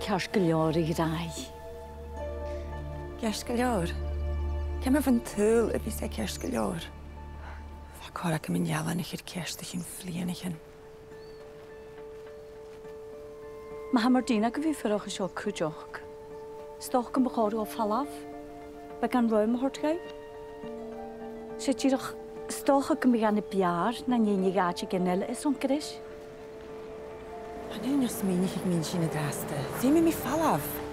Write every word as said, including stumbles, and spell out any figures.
ceart gu leòr, a ghràidh. Ceart gu leòr? Ciamar bhon t-saoghal a bhios e ceart gu leòr? Bha còir agam an dealan a chur ceart o chionn bhliadhnaichean. Ma tha Mairdín agaibh a' fuireach an seo cuideachd, 's dòcha gum bu chòir dhomh falbh, beagan rùm a thoirt dhaibh. 'S e dìreach, 's dòcha gum bi e na b' fheàrr na nì i an àite aig an fheadhainn eile airson greis. Chan eil mi a' smaoineachadh gum bi sin an-dràsta. Feumaidh mi falbh.